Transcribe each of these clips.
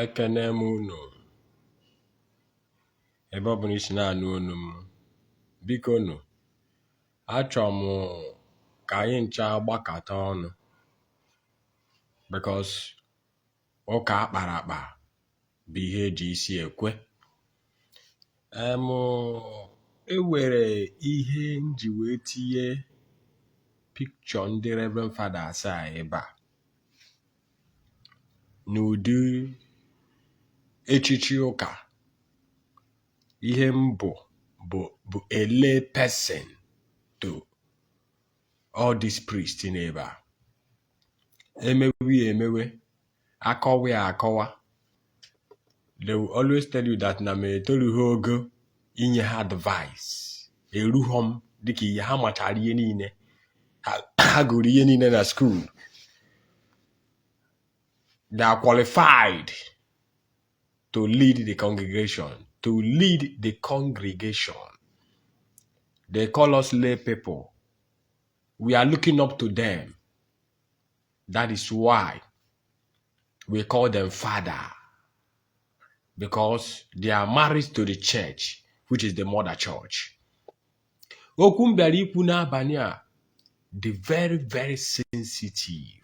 Ekene m unu ebe ọ bụ na isi na-anụ unu m biko nụ achọrọ m ka anyị ncha gbakọta ọnụ because ụka akpara akpa bụ ihe eji isi ekwe. Ewere ihe nji wee tinye pikchọ ndị Reverend Fathers a ebe a n'ụdị echichi ụka. Ihe m bụ a lay person to all these priests n'ebe a. Emewe akọwa ya akọwa. They will always tell you that na me etorughị ogo inye ha advice. Erughọ m dịka ihe ha machara ihe niile ha gụrụ ihe niile na school. They are qualified to lead the congregation. They call us lay people. We are looking up to them. That is why we call them father. Because they are married to the church, which is the mother church. Okwu m bịara ikwu n'abalị a dị very, very sensitive.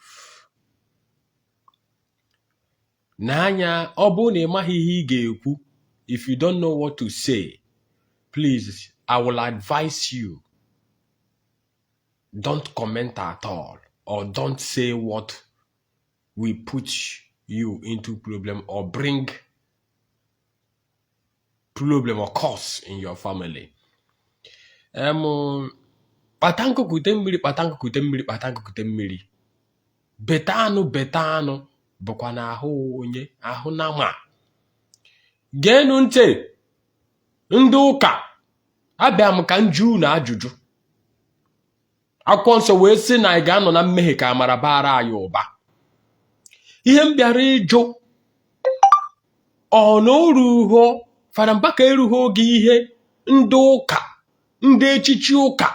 N'anya ọ bụ na ịmaghị ihe ị ga-ekwu, if you don't know what to say, please, I will advise you, don't comment at all or don't say what will put you into problem or bring problem or cause in your family. Patanko kute mmiri. Betano bụkwa na ahụ onye ahụ na ma. Geenụ ntị ndị ụka abịa m ka nju na ajụjụ. Akwụkwọ nsọ wee sị na anyị ga-anọ na mmehie ka amara bara anyị ụba. Ihe m bịara ịjụ ọ n'oruho Fada Mbaka erughị oge ihe ndị ụka ndị echichi ụka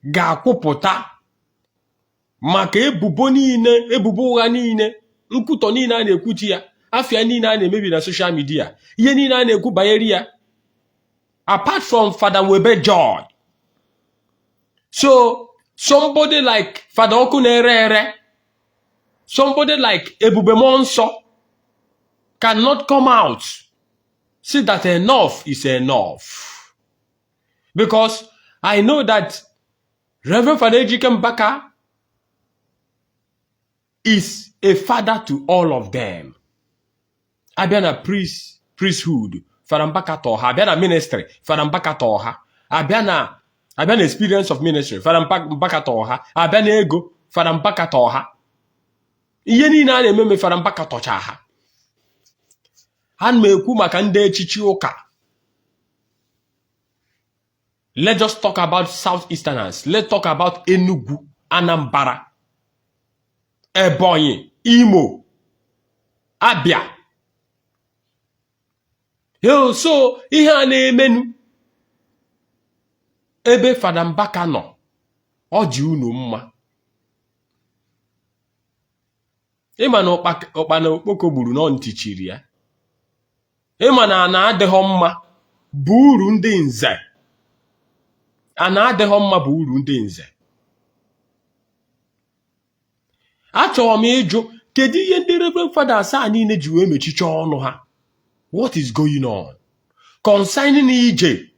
ga-akwụpụta maka ebubo niile, ebubo ụgha niile, nkwutọ niile a na-ekwuchi ya, afịa niile a na-emebi na social media, ihe niile a na-ekwu banyere ya, apart from Fada Webe Joy. So somebody like Fada Okunerere, somebody like Ebube Mounso cannot come out see that enough is enough. Because I know that Reverend Fada Mbaka is a father to all of them. Abia na priesthood, Fada Mbaka toha. Abia na ministry, Fada Mbaka toha. Abia na experience of ministry, Fada Mbaka toha. Abia na ego, Fada Mbaka toha. Ihe niile a na-eme Fada Mbaka tocha ha. Han mekwu maka ndị echichi ụka. Let's just talk about Southeasterners. Let's talk about Enugu, Anambra, Ebonyi, Imo, Abia. So, ihe a na-emenu ebe Fada Mbaka nọ, ọ ji unu mma. Ịma na ọkpa na okpoko gburu nọ ntị chiri ya. Ịma na ana adịghọ mma bụ uru ndị nze. Ana adịghọ mma bụ uru ndị nze. Achọrọ m ịjụ kedu ihe ndị Reverend Fathers a niile ji wee mechicha ọnụ ha? What is going on? Concerning ije.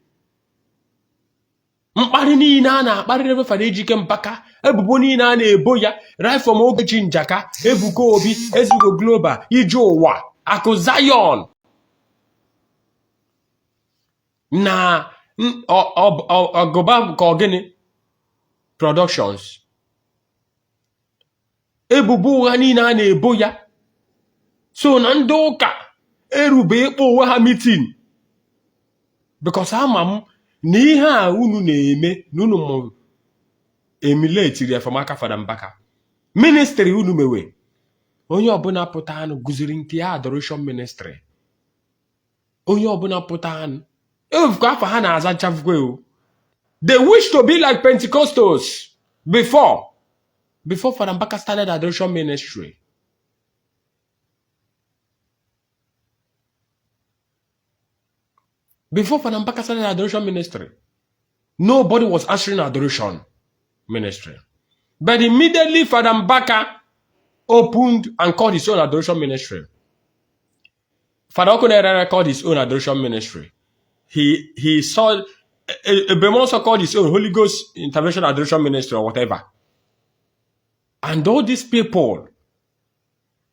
Mkparị niile a na-akparị Reverend Fada Mbaka, ebubo niile a na-ebo ya, right from Ogechi Njaka, Ebuka Obi, Ezigbo Global, ije ụwa, Akụ Zion. Na ọgụba ka ogene productions. Ebubo ụgha niile a na-ebo ya. So na ndị ụka erube ịkpọ onwe ha meeting. Because ama m na ihe a unu na-eme na unu m emulate from aka Fada Mbaka. Ministry unu mewe. Onye ọbụla pụta anụ guziri nke ya adoration ministry. Onye ọbụla pụta anụ. They wish to be like Pentecostals before Fada Mbaka started adoration ministry. Before Father Mbaka started adoration ministry, nobody was answering adoration ministry. But immediately Father Mbaka opened and called his own adoration ministry. Father Okunerere called his own adoration ministry. He saw Ebube Mounso called his own Holy Ghost intervention adoration ministry or whatever. And all these people,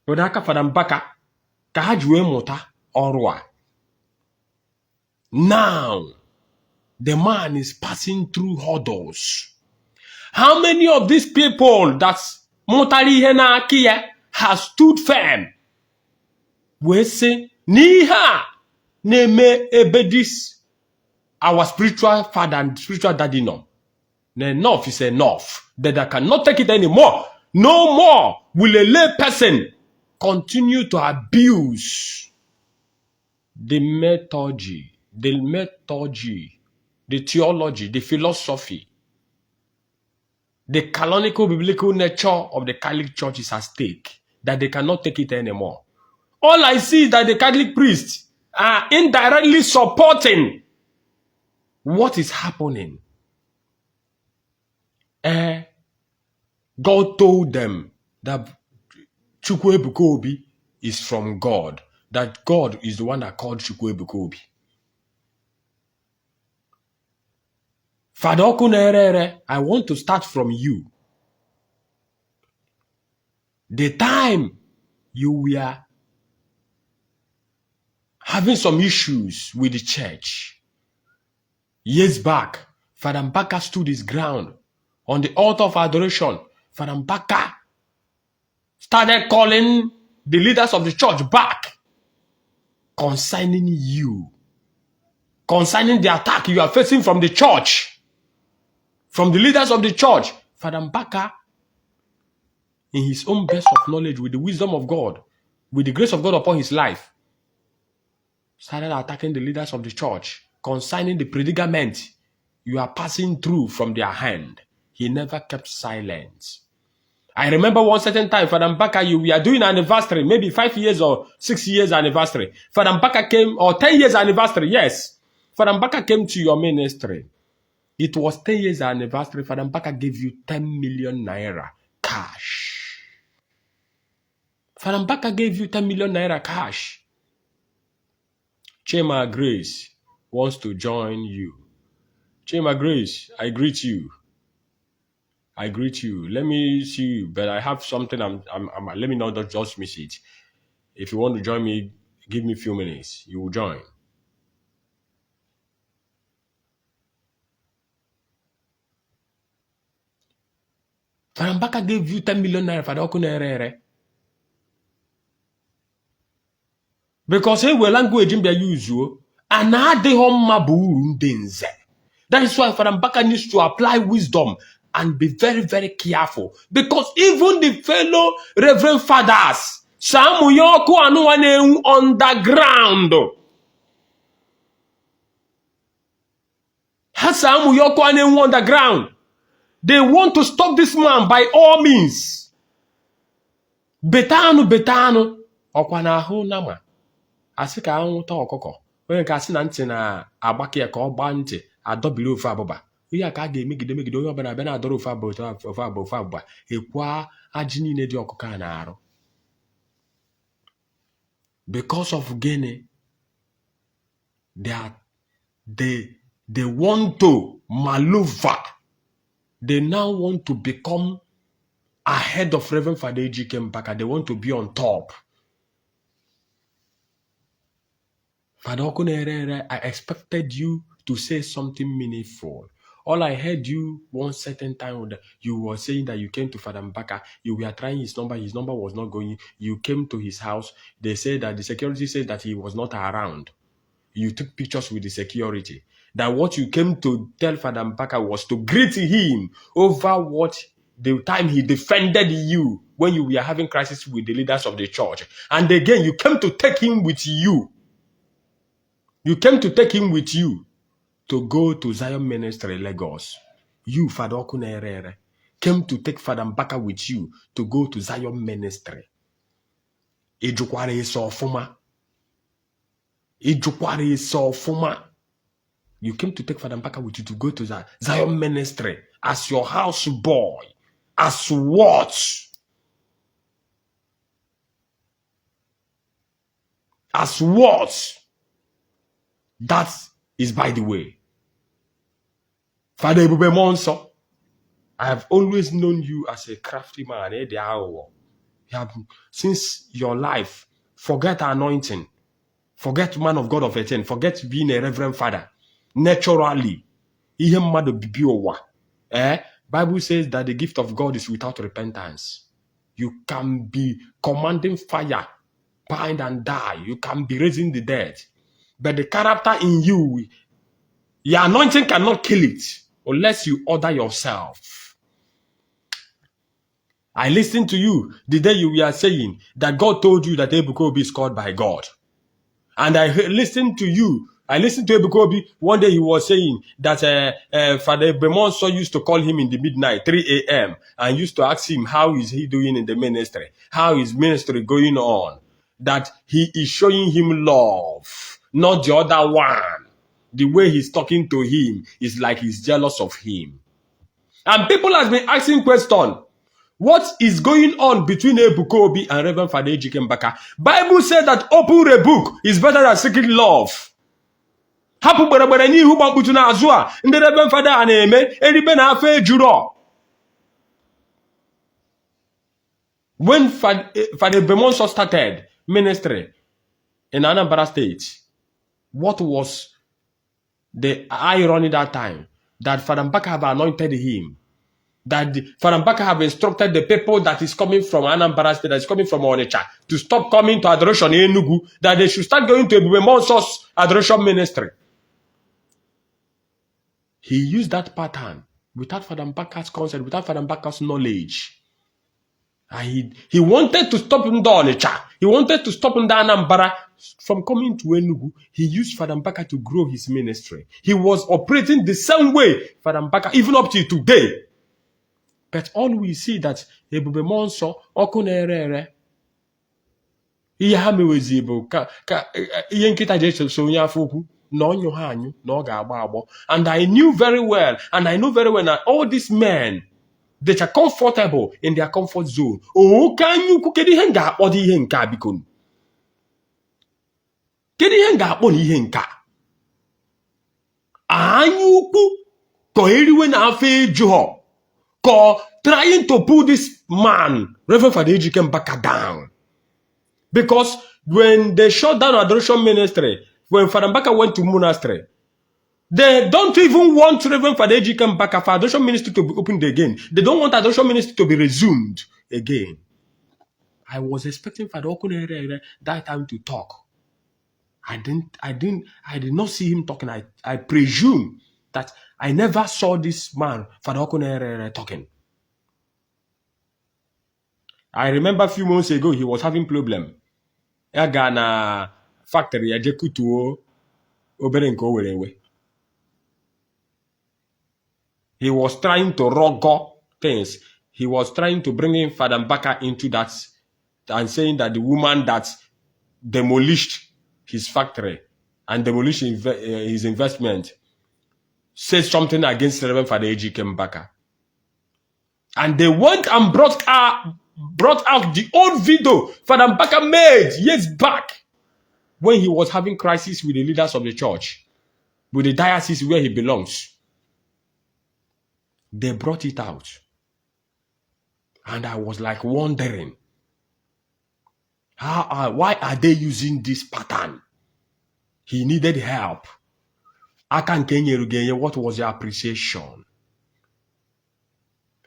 Father Mbaka, now the man is passing through hurdles. How many of these people that's Mutari Henakia has stood firm? We say, Niha neme ebedis, our spiritual father and spiritual daddy no. Enough is enough. That I cannot take it anymore. No more will a lay person continue to abuse the methodology, the theology, the philosophy, the canonical biblical nature of the Catholic Church is at stake, that they cannot take it anymore. All I see is that the Catholic priests are indirectly supporting what is happening. God told them that Ebuka Obi is from God, that God is the one that called Ebuka Obi. Father Okunerere, I want to start from you. The time you were having some issues with the church, years back, Father Mbaka stood his ground on the altar of adoration. Father Mbaka started calling the leaders of the church back concerning you, concerning the attack you are facing from the church, from the leaders of the church. Father Mbaka, in his own best of knowledge, with the wisdom of God, with the grace of God upon his life, started attacking the leaders of the church concerning the predicament you are passing through from their hand. He never kept silent. I remember one certain time, Father Mbaka, we are doing an anniversary, maybe 5 years or 6 years anniversary. Father Mbaka came, or 10 years anniversary, yes. Father Mbaka came to your ministry. It was 10 years anniversary. Father Mbaka gave you 10 million naira cash. Father Mbaka gave you 10 million naira cash. Chema Grace wants to join you. Chema Grace, I greet you. I greet you. Let me see you, but I have something. Let me not just miss it. If you want to join me, give me a few minutes. You will join. Father Mbaka gave you 10 million naira for the Okunerere. Because he will language in the usual and add the home mabu denze. That is why Father Mbaka needs to apply wisdom and be very, very careful. Because even the fellow Reverend Fathers, some yoko anuane underground. Some yoko anu underground. They want to stop this man by all means. Betano. Okwanahu nama. Asika anwuta okoko. Onye ka asị na ntị na agbake ya ka ọ gbaa ntị adọbiri ofe abụba. Onye ka a ga-emegide onye ọbụla abịa na-adọrọ ofe abụba ekwa ajị niile dị ọkụkọ a na-arụ. Because of gịnị? They want to maneuver. They now want to become ahead of Reverend Father Ejike Mbaka. They want to be on top. Father Okunerere, I expected you to say something meaningful. All I heard you one certain time, you were saying that you came to Father Mbaka, you were trying his number was not going, you came to his house, they said that the security said that he was not around. You took pictures with the security. That what you came to tell Father Mbaka was to greet him over what the time he defended you when you were having crisis with the leaders of the church. And again, you came to take him with you. You came to take him with you to go to Zion Ministry, Lagos. You, Father Okunerere, came to take Father Mbaka with you to go to Zion Ministry. Ejukwara iso ofuma. You came to take Father Mbaka with you to go to the Zion ministry as your house boy. As what? As what? That is by the way. Father Ebube Mounso, I have always known you as a crafty man. You have, since your life, forget anointing. Forget man of God of 18. Forget being a reverend father. Naturally. Bible says that the gift of God is without repentance. You can be commanding fire, bind and die. You can be raising the dead. But the character in you, your anointing cannot kill it unless you order yourself. I listened to you the day you were saying that God told you that Ebuka Obi is called by God. And I listened to you. I listened to Ebuka Obi. One day he was saying that Father Ebube Mounso used to call him in the midnight, 3 a.m. and used to ask him how is he doing in the ministry? How is ministry going on? That he is showing him love, not the other one. The way he's talking to him is like he's jealous of him. And people have been asking questions. What is going on between Ebuka Obi and Reverend Father Ejike Mbaka? Bible said that open rebuke is better than secret love. Hapu berebere n'ihu gbakputu n'azụ a ndị Reverend Father a na-eme eribe na afọ ejuro. When Father Ebube Mounso started ministry in Anambra State, what was the irony that time? That Father Mbaka have anointed him. That Father Mbaka have instructed the people that is coming from Anambra State, that is coming from Onitsha, to stop coming to adoration in Enugu, that they should start going to Ebube Mounso's adoration ministry. He used that pattern without Father Mbaka's consent, without Father Mbaka's knowledge. And he wanted to stop Onitsha. He wanted to stop Anambra from coming to Enugu. He used Father Mbaka to grow his ministry. He was operating the same way Father Mbaka, even up to today. But all we see that Ebube Mounso, Okunerere, ihe ha mewezi bụ ka ihe nkịta ji eso onye afọ ukwu na onyo ha anyụ na ọ ga-agba agbọ. And I knew very well, and I know very well that all these men, they are comfortable in their comfort zone. Oh, can you cook ihe m ga-akpọ dị ihe nke a biko? Kedu ihe m ga-akpọ na ihe nke a? Anya ukwu ka eriwe na afọ ejuho. Trying to pull this man, Reverend Father Ejike Mbaka, down. Because when they shut down adoration ministry, when Father Mbaka went to monastery, they don't even want Reverend Father Ejike Mbaka for adoration ministry to be opened again. They don't want adoration ministry to be resumed again. I was expecting Father Okunerere that time to talk. I did not see him talking. I presume that I never saw this man, Father Okunerere, talking. I remember a few months ago, he was having problem. Gana factory, he was trying to rogo things. He was trying to bring in Father Mbaka into that and saying that the woman that demolished his factory and demolished his investment said something against Reverend Father Ejike Mbaka. And they went and brought out the old video Father Mbaka made years back when he was having crisis with the leaders of the church, with the diocese where he belongs. They brought it out. And I was like wondering, why are they using this pattern? He needed help. What was your appreciation?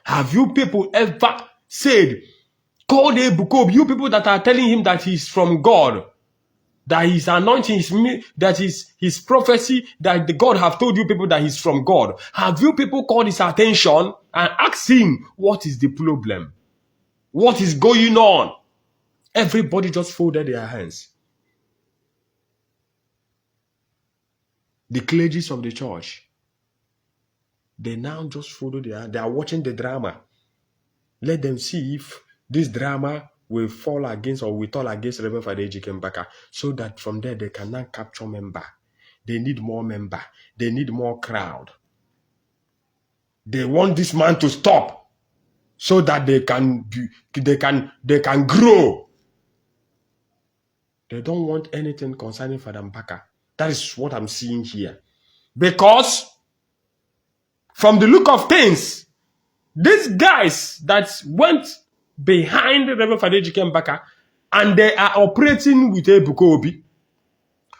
Have you people ever said, called Ebuka Obi, you people that are telling him that he's from God, that his anointing, that is his prophecy, that the God have told you people that he's from God. Have you people called his attention and asked him, what is the problem? What is going on? Everybody just folded their hands. The clergies of the church, they now just follow they are watching the drama. Let them see if this drama will fall against or will fall against Reverend Father Ejike Mbaka, so that from there they can now capture member. They need more member. They need more crowd. They want this man to stop so that they can grow. They don't want anything concerning Father Mbaka. That is what I'm seeing here. Because from the look of things, these guys that went behind Reverend Father Mbaka and they are operating with Ebuka Obi.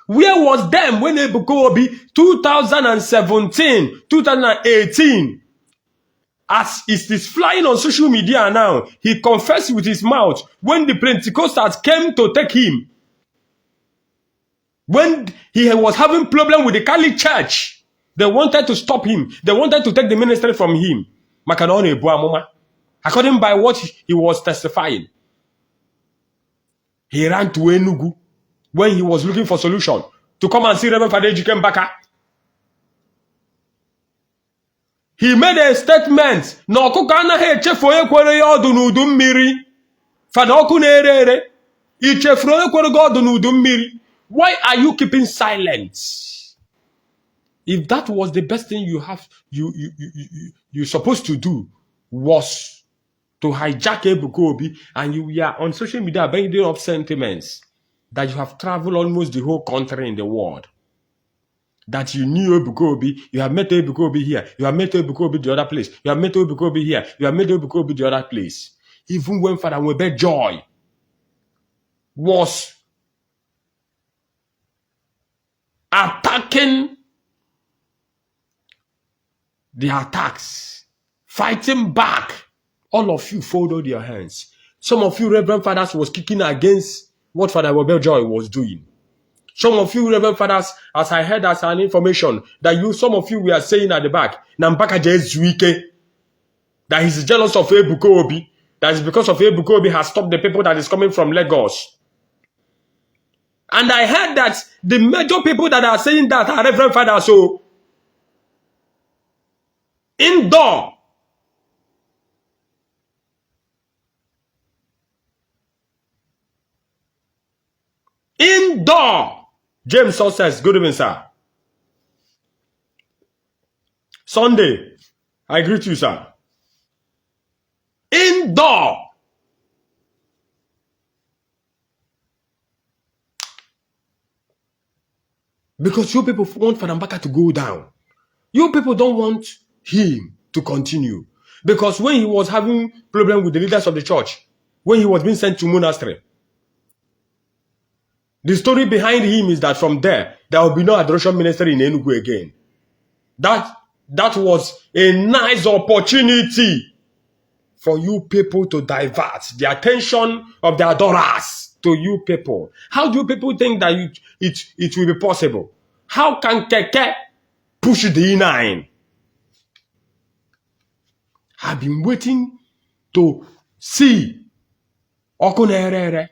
Where was them when Ebuka Obi 2017, 2018? As it is flying on social media now, he confessed with his mouth when the Pentecostals came to take him. When he was having problem with the Catholic Church, they wanted to stop him. They wanted to take the ministry from him. According by what he was testifying. He ran to Enugu when he was looking for solution to come and see Reverend Father Mbaka. He made a statement. No kukana he chefoye kwere yodu n'udu mmiri. Father Okunerere. I chefroye kwere yodu n'udu mmiri. Why are you keeping silent? If that was the best thing you're supposed to do was to hijack Ebuka Obi and you are on social media bringing up sentiments that you have traveled almost the whole country in the world. That you knew Ebuka Obi, you have met Ebuka Obi here, you have met Ebuka Obi the other place, you have met Ebuka Obi here, you have met Ebuka Obi the other place. Even when Father Webe Joy was attacking the attacks, fighting back, all of you folded your hands. Some of you Reverend Fathers was kicking against what Father Webe Joy was doing. Some of you Reverend Fathers, as I heard as an information, that some of you were saying at the back, Mbaka Jezuike, that he's jealous of Ebuka Obi, that is because of Ebuka Obi has stopped the people that is coming from Lagos. And I heard that the major people that are saying that are Reverend Fathers, so indoor. James says, good evening, sir. Sunday, I greet you, sir. Indoor. Because you people want Father Mbaka to go down. You people don't want him to continue. Because when he was having problem with the leaders of the church, when he was being sent to monastery, the story behind him is that from there will be no adoration ministry in Enugu again. That was a nice opportunity for you people to divert the attention of the adorers to you people. How do you people think that it will be possible? How can Keke push the E9? I've been waiting to see Okunerere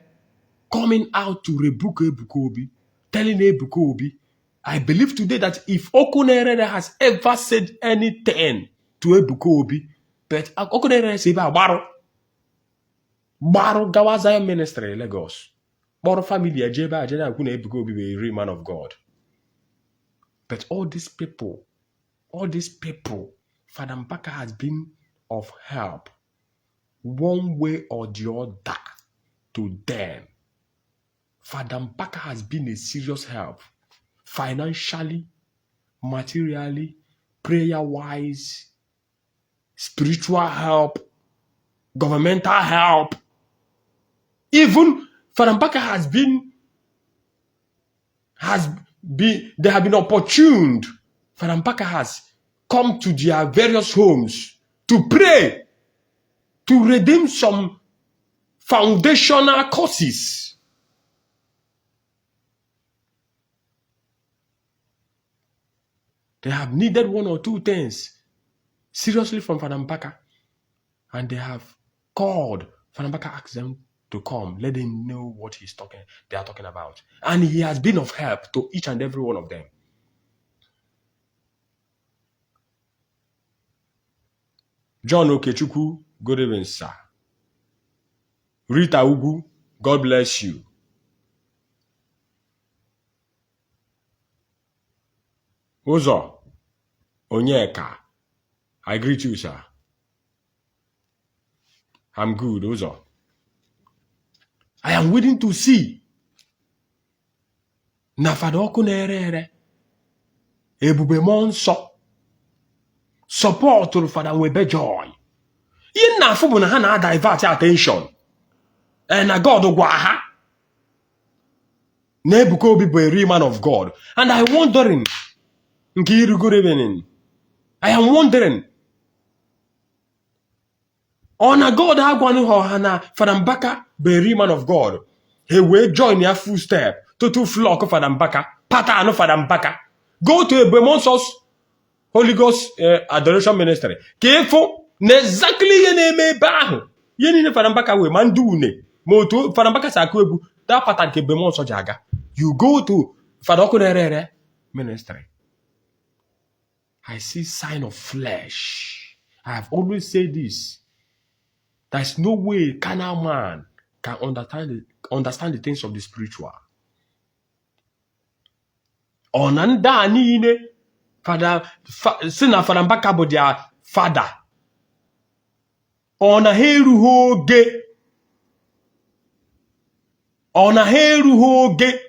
coming out to rebuke Ebuka Obi, telling Ebuka Obi, I believe today that if Okunerere has ever said anything to Ebuka Obi, but Okunerere say Baro Gawa Zion Ministry Lagos. Baro family Ajeba Ajena Akuna Ebuka Obi be a real man of God. But all these people, Father Mbaka has been of help one way or the other to them. Father Mbaka has been a serious help, financially, materially, prayer-wise, spiritual help, governmental help. Even Father Mbaka they have been opportuned. Father Mbaka has come to their various homes to pray, to redeem some foundational courses. They have needed one or two things seriously from Father Mbaka, and they have called. Father Mbaka asked them to come, let them know what they are talking about. And he has been of help to each and every one of them. John Okechukwu, good evening, sir. Rita Ugu, God bless you. Uzo Onyeka. I greet you, sir. I'm good, Uzo. I am waiting to see. Na Fada Okunerere. Ebube Mounso. Support to Fada Webe Joy. In na fubu na ha divert attention. And na God gwaha. Na Ebuka Obi bụ a real man of God. And I wondering. I am wondering. On a God agwanu ho na Fada Mbaka bụ a real man of God. He will join your full step. Total flock of Fada Mbaka. Pattern of Fada Mbaka. Go to Ebube Mounso's Holy Ghost Adoration Ministry. Careful. Exactly ye name bahu. Ye ni Fada Mbaka we mandune. Moto Fada Mbaka sakwebu. That pattern ke Ebube Mounso jaga. You go to Fada Okunerere Ministry. I see sign of flesh. I have always said this. There's no way a carnal man can understand the things of the spiritual. Onanda niine Fada Sina Fada Mbaka bụ their father. Ona heru hoge. Ona heru hoge.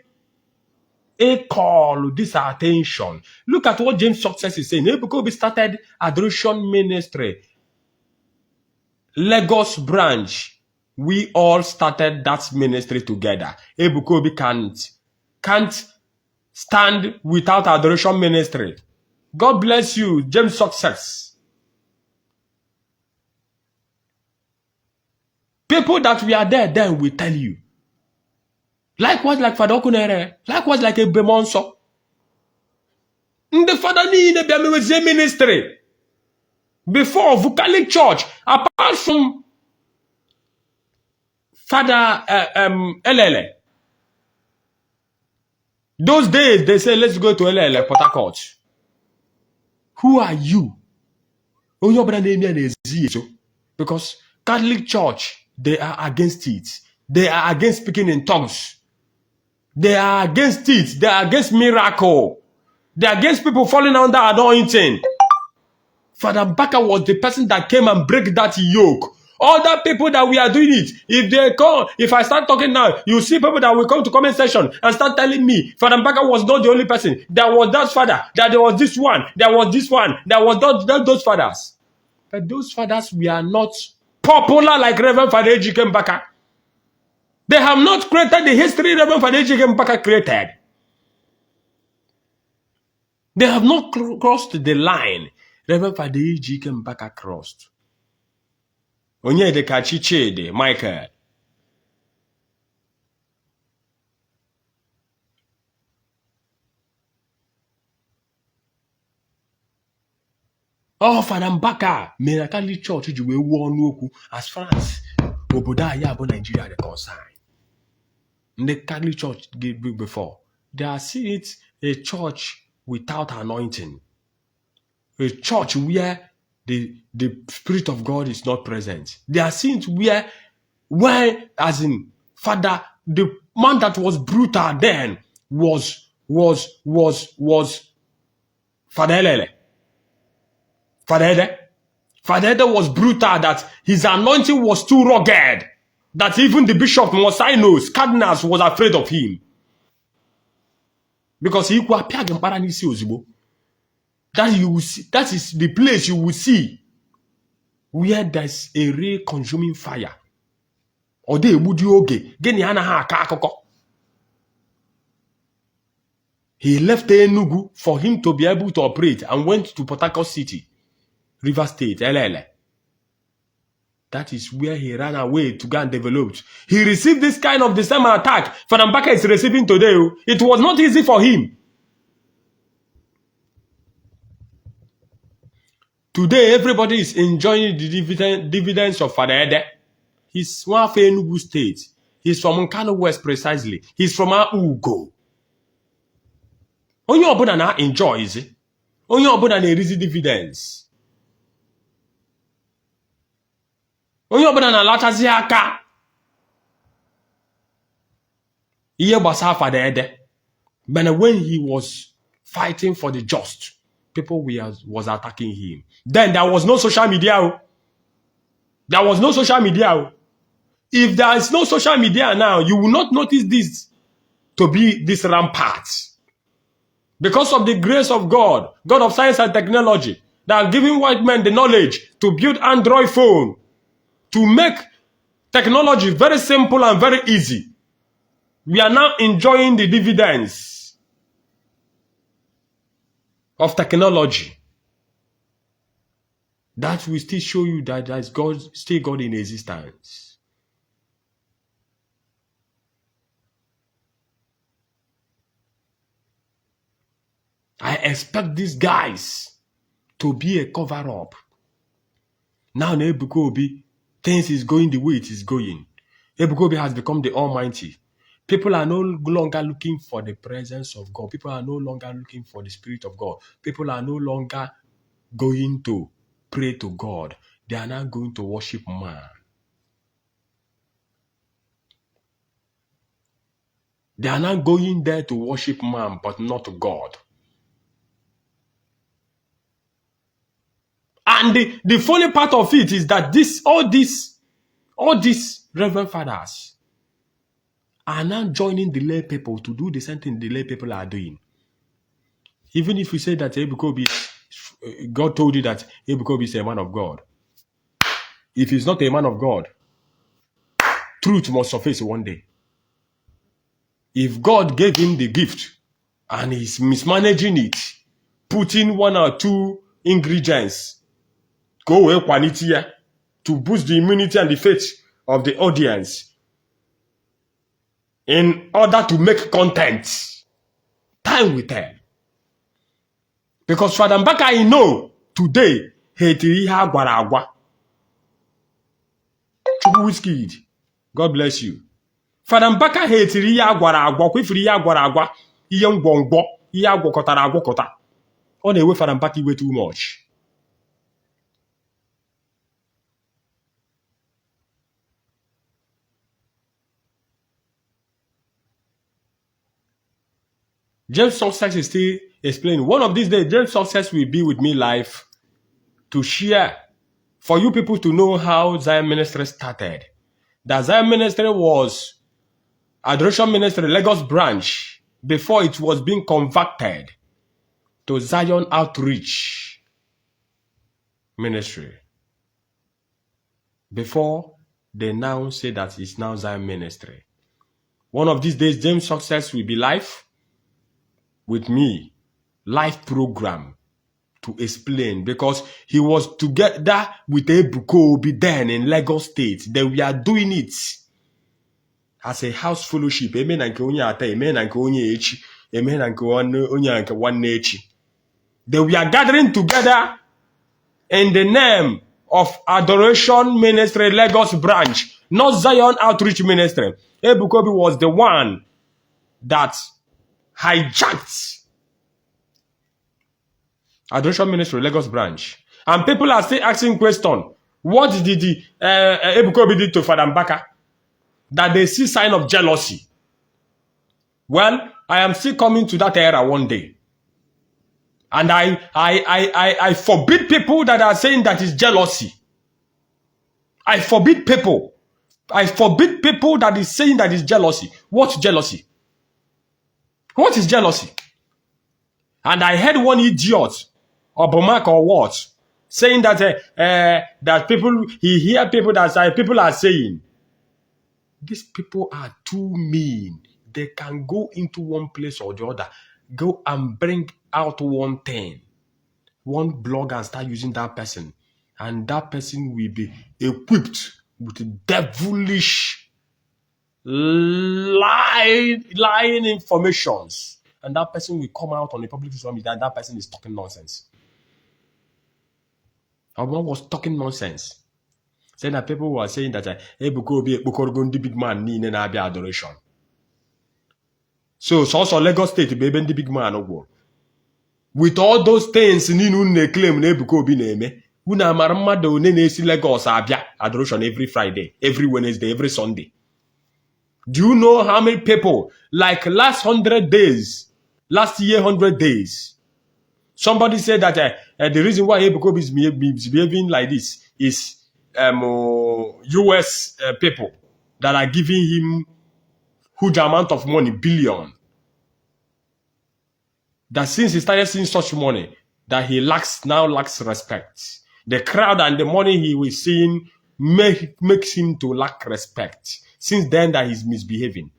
A call this attention. Look at what James Success is saying. Ebuka Obi started Adoration Ministry. Lagos branch. We all started that ministry together. Ebuka Obi can't stand without Adoration Ministry. God bless you, James Success. People that we are there then will tell you. Likewise like Fada Okunerere. Likewise like Ebube Mounso. The Father need a ministry. Before Catholic Church, apart from Father LL. Those days they say let's go to LL Port Harcourt. Who are you? Because Catholic Church, they are against it. They are against speaking in tongues. They are against it. They are against miracle. They are against people falling under anointing. Father Mbaka was the person that came and break that yoke. Other people that we are doing it, if they come, if I start talking now, you see people that will come to comment section and start telling me, Father Mbaka was not the only person. There was that father, that there was this one, there was this one, there was those fathers. But those fathers, we are not popular like Reverend Father Ejike Mbaka. They have not created the history Reverend Father Ejike Mbaka created. They have not crossed the line Reverend Father Ejike Mbaka crossed. Onyedeka Chichede, Michael. Oh, Father Mbaka, Catholic Church, you will warn you as far as Oboda Yabo Nigeria the concern. The Catholic Church gave before. They are seeing it a church without anointing. A church where the Spirit of God is not present. They are seeing it where, as in, Father, the man that was brutal then was Father Elele. Father Elele was brutal, that his anointing was too rugged, that even the bishop, Mosainos, cardinals was afraid of him. Because he could appear in Paranisi Ozibo. That you will see, that is the place you will see where there's a real consuming fire. Or they would you okay? He left Enugu for him to be able to operate and went to Port Harcourt City, River State, LL. That is where he ran away to go and develop. He received this kind of the same attack Father Mbaka is receiving today. It was not easy for him. Today, everybody is enjoying the dividends of Father Ede. He's one of Enugu State. He's from Nkano West precisely. He's from Ugo. Onye ọbụla na enjoys it. Onye ọbụla na erizi dividends. Onye ọbụla na latazi aka. Iye gbasara Father Ede. But when he was fighting for the just. People was attacking him. Then there was no social media. There was no social media. If there is no social media now, you will not notice this to be this rampart. Because of the grace of God, God of science and technology, that are giving white men the knowledge to build Android phone, to make technology very simple and very easy. We are now enjoying the dividends of technology. That will still show you that there is God, still God in existence. I expect these guys to be a cover-up. Now Ebuka Obi, things is going the way it is going. Ebuka Obi has become the Almighty. People are no longer looking for the presence of God. People are no longer looking for the Spirit of God. People are no longer going to pray to God. They are now going to worship man. They are not going there to worship man, but not God. And the funny part of it is that all these reverend fathers are now joining the lay people to do the same thing the lay people are doing. Even if you say that Ebuka Obi, God told you that Ebuka Obi is a man of God. If he's not a man of God, truth must surface one day. If God gave him the gift and he's mismanaging it, putting one or two ingredients, go away quality to boost the immunity and the faith of the audience in order to make content, time will tell. Because Father Mbaka, I know today, he gwara agwa. Whiskey, God bless you. Father Mbaka hetiri ya gwara agwa, kwefiri ya gwara agwa, iye ngwongwo, iye agwakọtara agwakọta. Ọ na-ewe Father Mbaka iwe too much. James Success is still explaining. One of these days, James Success will be with me live to share for you people to know how Zion Ministry started. The Zion Ministry was Adoration Ministry Lagos branch before it was being converted to Zion Outreach Ministry. Before they now say that it's now Zion Ministry. One of these days, James Success will be live with me, live program to explain, because he was together with Ebuka Obi then in Lagos State. They were doing it as a house fellowship. Amen and amen and amen and they were gathering together in the name of Adoration Ministry Lagos branch, not Zion Outreach Ministry. Ebuka Obi was the one that hijacked Adoration Ministry Lagos branch. And people are still asking question, what did the Ebuka Obi did to Father Mbaka? That they see sign of jealousy. Well, I am still coming to that era one day. And I forbid people that are saying that is jealousy. I forbid people. I forbid people that is saying that is jealousy. What's jealousy? What is jealousy? And I heard one idiot, or Mbaka or what, saying that that people, he hear people that people are saying, these people are too mean. They can go into one place or the other, go and bring out one thing, one blog, and start using that person. And that person will be equipped with devilish lying informations. And that person will come out on the public social media and that person is talking nonsense. Our man was talking nonsense. Saying that people were saying that Ebuka Obi the big man need an adoration. So also Lagos State baby the big man. With all those things Ninu claim Ebuka Obi name. Una maramado nene si Lagos abia adoration every Friday, every Wednesday, every Sunday. Do you know how many people, like last 100 days, last year 100 days. Somebody said that the reason why Ebuka Obi is behaving like this is US people that are giving him huge amount of money, billion. That since he started seeing such money, that he now lacks respect. The crowd and the money he was seeing makes him to lack respect. Since then that he's misbehaving.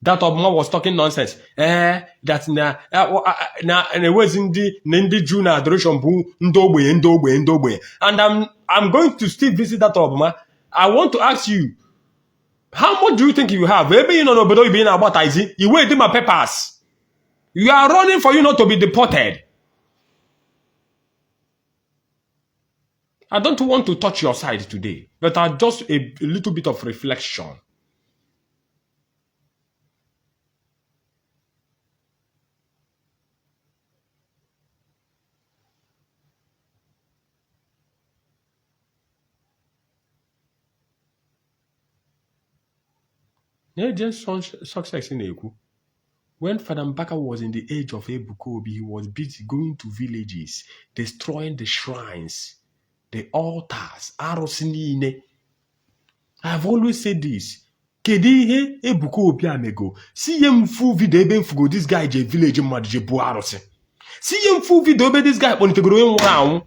That Obama was talking nonsense. That and it was in the June adoration. And I'm going to still visit that Obama. I want to ask you, how much do you think you have? Maybe you know being about Isaac. You wait my papers. You are running for you not to be deported. I don't want to touch your side today, but just a little bit of reflection. Success in Eku. When Father Mbaka was in the age of Ebuka Obi, he was busy going to villages, destroying the shrines, the altars, Arosinine. I have always said this. Kedihe Ebuka Obi amego. See him full video ebe fugo this guy je village mad je bu Arosi. See him full video ebe this guy on tegoro round.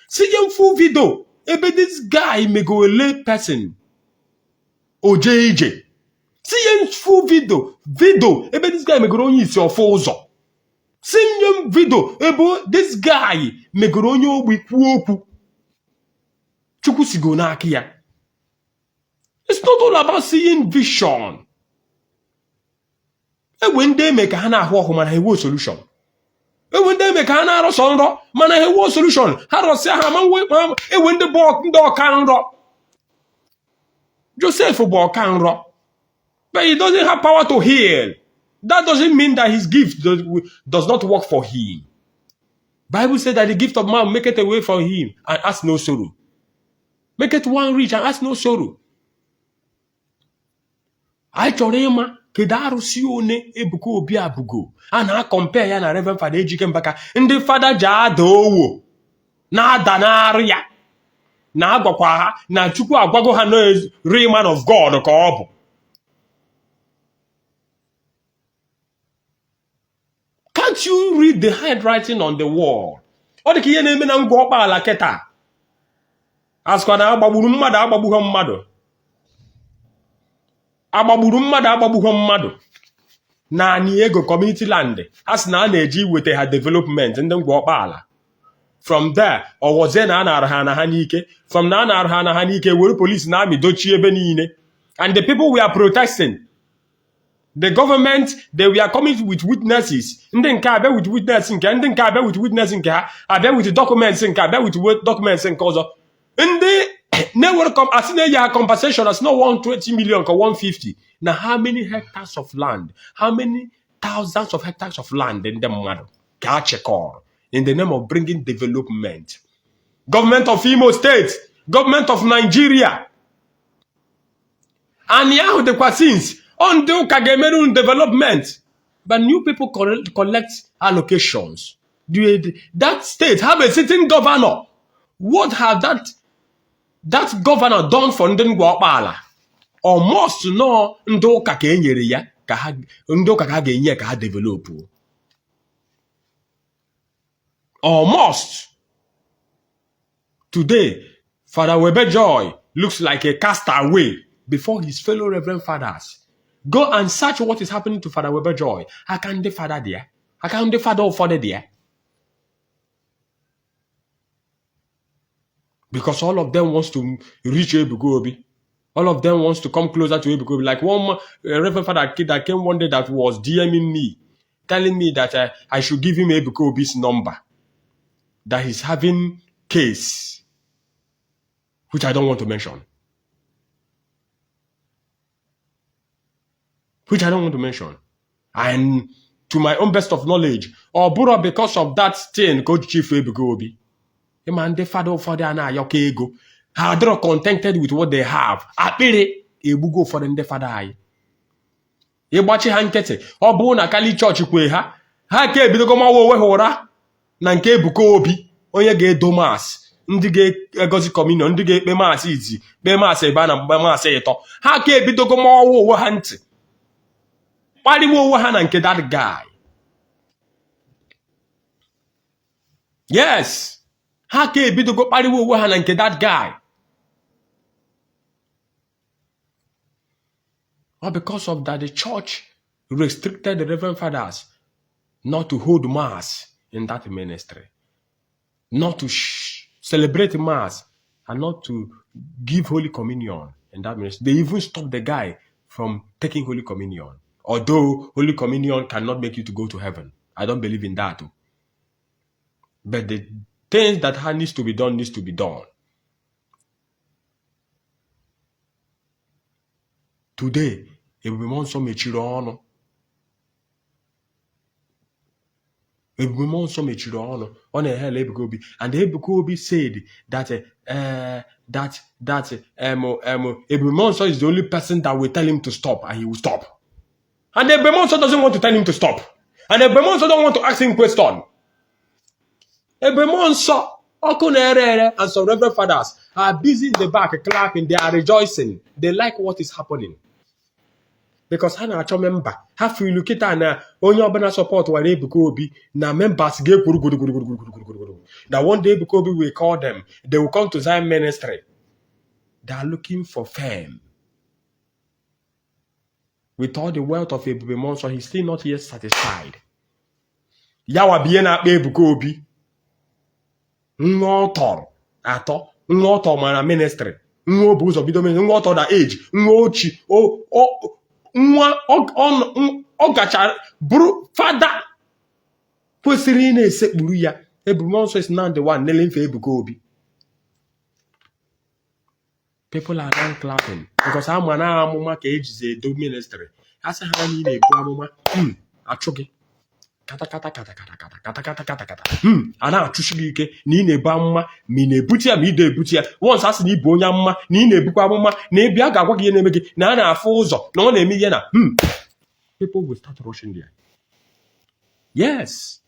See him full video ebe this guy mego a lay person. OJJ. See him full video ebe this guy megoro onye isi ofo ụzọ. See him video ebe this guy megoro onye ogbi kwu okwu. Chukwu sigo n'aka ya. It's not all about seeing vision. When they make a hana walk man he was solution. When they make a hana rosonro man he was solution. How say man when the ball can rock. Joseph ball can rock. But he doesn't have power to heal. That doesn't mean that his gift does not work for him. Bible said that the gift of man make it away from him and ask no sorrow. Make it one rich and ask no sorrow. I told him, Kedaru sione Ebuka Obi abugo. And I compare ya na Reverend Father Ejike Mbaka. Ndi Father Jadowo. Na danaria. Na agwakwa ha. Na chukwu agwago ha no real man of God ka ọ bụ. Can't you read the handwriting on the wall? Ọ dị ka ihe na-eme na ngwa ọkpala keta. Askwa na agbagburu mmadụ agbagbughọ mmadụ. Agbagburu mmadụ agbagbughọ mmadụ. Na ani ego community land. As na na-eji wete ha development ndị ngwa ọkpala. From there, or was then na ha n'ike. From na ha n'ike, were police na army dochie ebe niile. And the people we are protesting. The government, they were coming with witnesses. Ndị nke abịa with witness nke, ndị nke abịa with witness nke ha, abịa with documents nke, abịa with documents nke ọzọ. Ndị na-ewere asị na ya compensation as no 120 million or 150. Now how many hectares of land? How many thousands of hectares of land in the mmadụ ka a chekọrọ in the name of bringing development? Government of Imo State, government of Nigeria. And yahu the since on the Kagemerun development. But new people collect allocations. That state have a sitting governor. What have that governor done for Ndigbo Okpala? Or must know ndo ka enyere ya ka ha ndo ka ga enye ka ha develop. Or must. Today, Father Webe Joy looks like a castaway before his fellow reverend fathers. Go and search what is happening to Father Webe Joy. How can the father there? How can the father or father there? Because all of them wants to reach Ebuka Obi. All of them wants to come closer to Ebuka Obi. Like one reverend father kid that came one day that was DMing me, telling me that I should give him Ebuka Obi's number. That he's having case, which I don't want to mention. Which I don't want to mention. And to my own best of knowledge, or Bura because of that thing, Coach Chief Ebuka Obi. Man, the father for their na yoke ego. How they're contented with what they have. Apere, egbugo ụfọdụ ndị fada anyị ịgbachi ha nkịtị ọ bụrụ na kali chọọchị kwe ha ka ebidogo mawa onwe ha ụra na nke Ebuka Obi onye ga-edo maasị ndị ga-egozi kọminion ndị ga-ekpe maasị izi kpee maasị ebe a na mgbe maasị ịtọ ha ka ebidogo mawa onwe ha ntị kparịwa onwe ha na nke that guy. Yes, ha ka ebidogo kparịwa onwe ha na nke that guy. Or because of that, the church restricted the Reverend Fathers not to hold mass in that ministry, not to celebrate mass, and not to give Holy Communion in that ministry. They even stopped the guy from taking Holy Communion. Although Holy Communion cannot make you to go to heaven. I don't believe in that too. But the things that needs to be done needs to be done. Today, Ebube Mounso mechiri ọnụ. Ebube Mounso mechiri ọnụ. Ọ na-ehele Ebuka Obi. And Ebuka Obi said that Ebube Mounso is the only person that will tell him to stop, and he will stop. And Ebube Mounso doesn't want to tell him to stop. And Ebube Mounso don't want to ask him question. Ebube Mounso, Okunerere, and some Reverend Fathers are busy in the back clapping. They are rejoicing. They like what is happening. Because ha na-achọ member ha filu kita na onye ọbụla support were Ebuka Obi na members ga-ekwuru gudu. That one day Ebuka Obi will call them. They will come to Zion ministry. They are looking for fame. With all the wealth of Ebube Mounso, he's still not yet satisfied. Yawa biye na akpa Ebuka Obi. Nwa ọtọ mara ministry. Nwa obu ụzọ bido ministry. Nwa ọtọ da age. Nwa ochi. Nwa ọ gachara bụrụ fada kwesịrị ị na-esekpuru ya. Ebube Mounso is now the one nailing for Ebuka Obi. People are not clapping because I'm an amuma ka ejize do ministry. Asa ha niile ebu amuma achụ gị kata ana achụshi gị ike na ị na-ebu amụma ma ị na-ebuti ya ma ị na-ebuti ya once asị na ibu onye amụma na ị na-ebukwa amụma na ị bịa ga-agwa gị ihe na-eme gị na a na-afụ ụzọ na ọ na-eme ihe na people will start rushing there. Yes,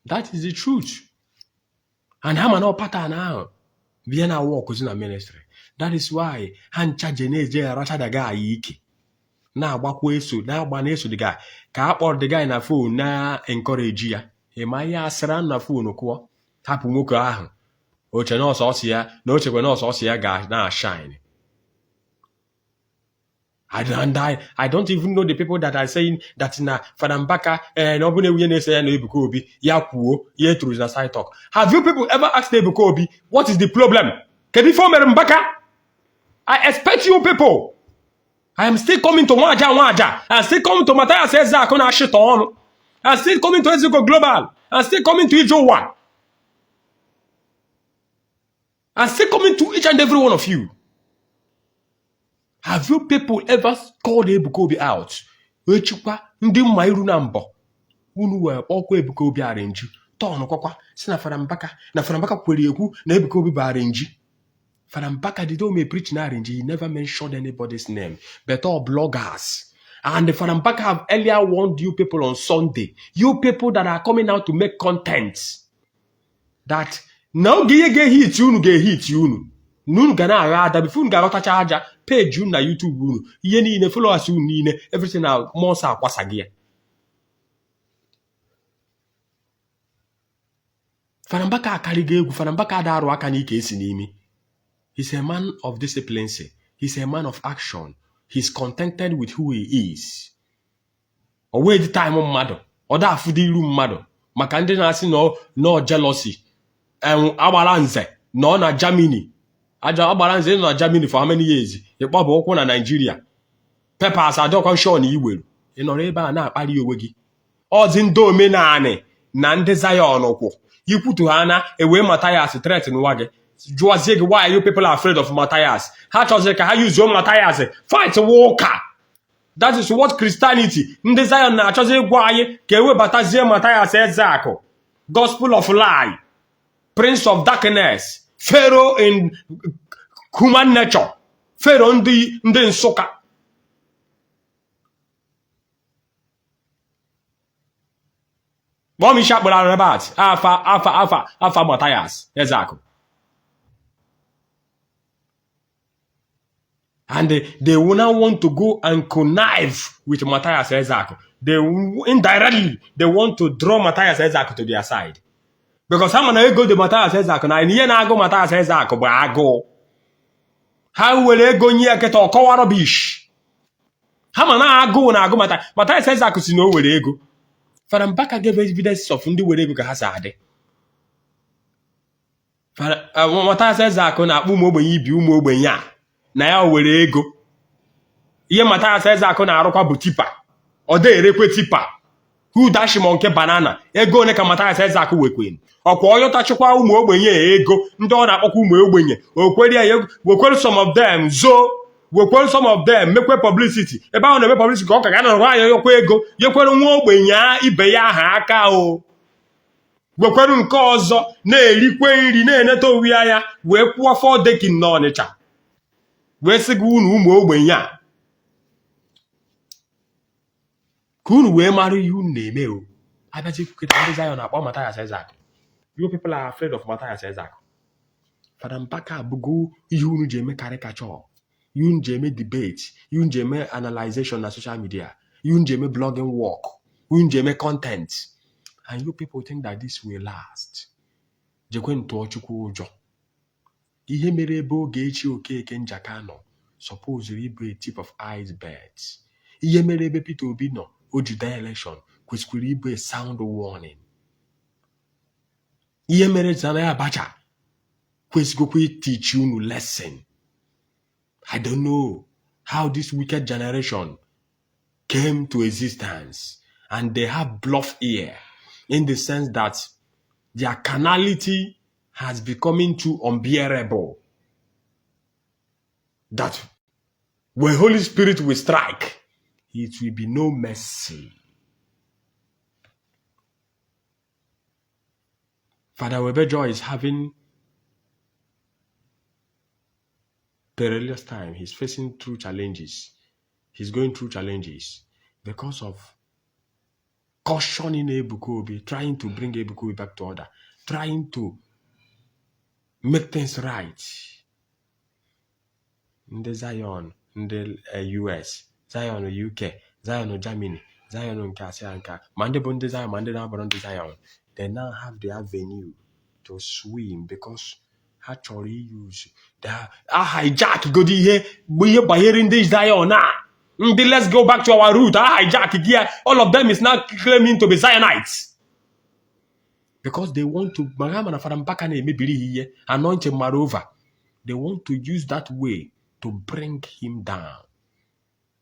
that is the truth. And ha ma na pattern ahụ bịa na work in a ministry. That is why han charge na-eje aracha the guy ike na-agbakwa eso na-agba na-eso the guy ka a kpọrọ the guy na phone na encourage ya ịma ihe asịra na phone kụọ hapụ nwoke ahụ oche nọọsụ ọsị ya na ochekwe nọọsụ ọsị ya ga na-shine. I don't even know the people that are saying that na Fada Mbaka na ọ bụ na na-ese ya na Ebuka Obi ya kwuo ya true na side talk. Have you people ever asked Ebuka Obi what is the problem? Kedu ife o mere Mbaka? I expect you people. I am still coming to Nwaja. I am still coming to Matthias Ezako na shit on. I am still coming to Ezeko Global. I am still coming to Ijowa. I am still coming to each and every one of you. Have you people ever called Ebuka Obi out? Echukwa ndị mma iru na mbọ. Unu wee ọkwa Ebuka Obi arenji. Tọọnụ kwakwa si na Fada Mbaka kwere ekwu na Ebuka Obi bụ arenji. Fada Mbaka did not preach na arenji. He never mentioned anybody's name. But all bloggers. And the Fada Mbaka have earlier warned you people on Sunday. You people that are coming out to make content. That now get hit you. Nun gana agada before unu ga-aghọtacha aja page unu na YouTube unu ihe niile followers unu niile everything na months akwasa gị. Fada Mbaka akarigo egwu. Fada Mbaka adarụ aka n'ike esi n'imi. He's a man of discipline. He's a man of action. He's contented with who he is. O wee dị time mmadụ ọ da afụ dị iru mmadụ maka ndị na-asị no jealousy agbara nze nọ na Germany agbara nze nọ na Germany for how many years ịkpọ bụ ụkwụ na Nigeria papers adọkwa shọ na iwere ị nọrọ ebe a na-akpali onwe gị ọzi ndị omenanị na ndị Zion kwụ ikwutu ha na ewe Matthias threat n'ụwa gị jụwazie gị why you people are afraid of Matthias. Ha chọziri ka ha use Matthias fight walker. That is what Christianity ndị Zion na-achọzi ịgwa anyị ka ewebatazie Matthias Ezeakụ gospel of lie prince of darkness, Pharaoh in human nature, Pharaoh ndị Nsụka. Mommy sharp about Alpha Matthias, exactly. And they will now want to go and connive with Matthias Ezako. They indirectly they want to draw Matthias Ezako to their side. Because how many go to Matthias Ezako now? And here now go Matthias Ezako, but I go. How will they go near get or call rubbish? How many go na go Matthias Ezako si no where they go. For Mbaka gave evidence of ndị were ego has ade. Matthias Ezako na akpụ ụmụ ogbenye ibi ụmụ ogbenye a na ya were ego. Ihe Matthias Ezako na-arụkwa bụ tipa. Ọ dị erekwe tipa. Who dash nke banana. Ego one ka Matthias Ezako wekwen. Ọkwa ọyọtachikwa ụmụ ogbenye ego ndị ọ na-akpọkwa ụmụ ogbenye. Wekwere some of them wekwere some of them mekwe publicity. Ebe ahụ na-eme publicity ka ọ ka ga-anọrọ anya yokwa ego. Yekwere nwa ogbenye ibe ya aha aka o. Wekwere nke ọzọ na-erikwe nri na-eneta owi anya wee kwụọ for dekin n'Ọnịcha. Wee sị gị ụmụ ogbenye a ka unu wee mara ihe unu na-eme o. Abịazi kwuketa ndị Zion akpọ Matthias Ezako. You people are afraid of Matthias Ezako. Fada Mbaka abụgo ihe unu ji eme caricature, ihe unu ji eme debate, ihe unu ji eme analyzation na social media, ihe unu ji eme blogging work, ihe unu ji eme content. And you people think that this will last. Jekwe ntụọ Chukwu ụjọ. Ihe mere ebe oge echi Okeke Njaka nọ suppose ịbụ a tip of iceberg. Ihe mere ebe Peter Obi nọ o Juda election kwesịkwara ịbụ a sound warning. Ihe mere Sani Abacha kwesịgokwa teach unu lesson. I don't know how this wicked generation came to existence, and they have bluff ear in the sense that their carnality has becoming too unbearable. That when Holy Spirit will strike, it will be no mercy. Father Webejo is having perilous time. He's facing through challenges. He's going through challenges because of cautioning Ebuka Obi, trying to bring Ebuka Obi back to order, trying to make things right. In the Zion, in the US, Zion UK, Zion Germany, Zion Nkasianka, Mande Bunde Zion, Mande Nabaron Zion. They now have the avenue to swim because actually use the hijack go here. We by hearing this Zion now. Let's go back to our root. Hijack here. All of them is now claiming to be Zionites. Because they want to anoint him over. They want to use that way to bring him down.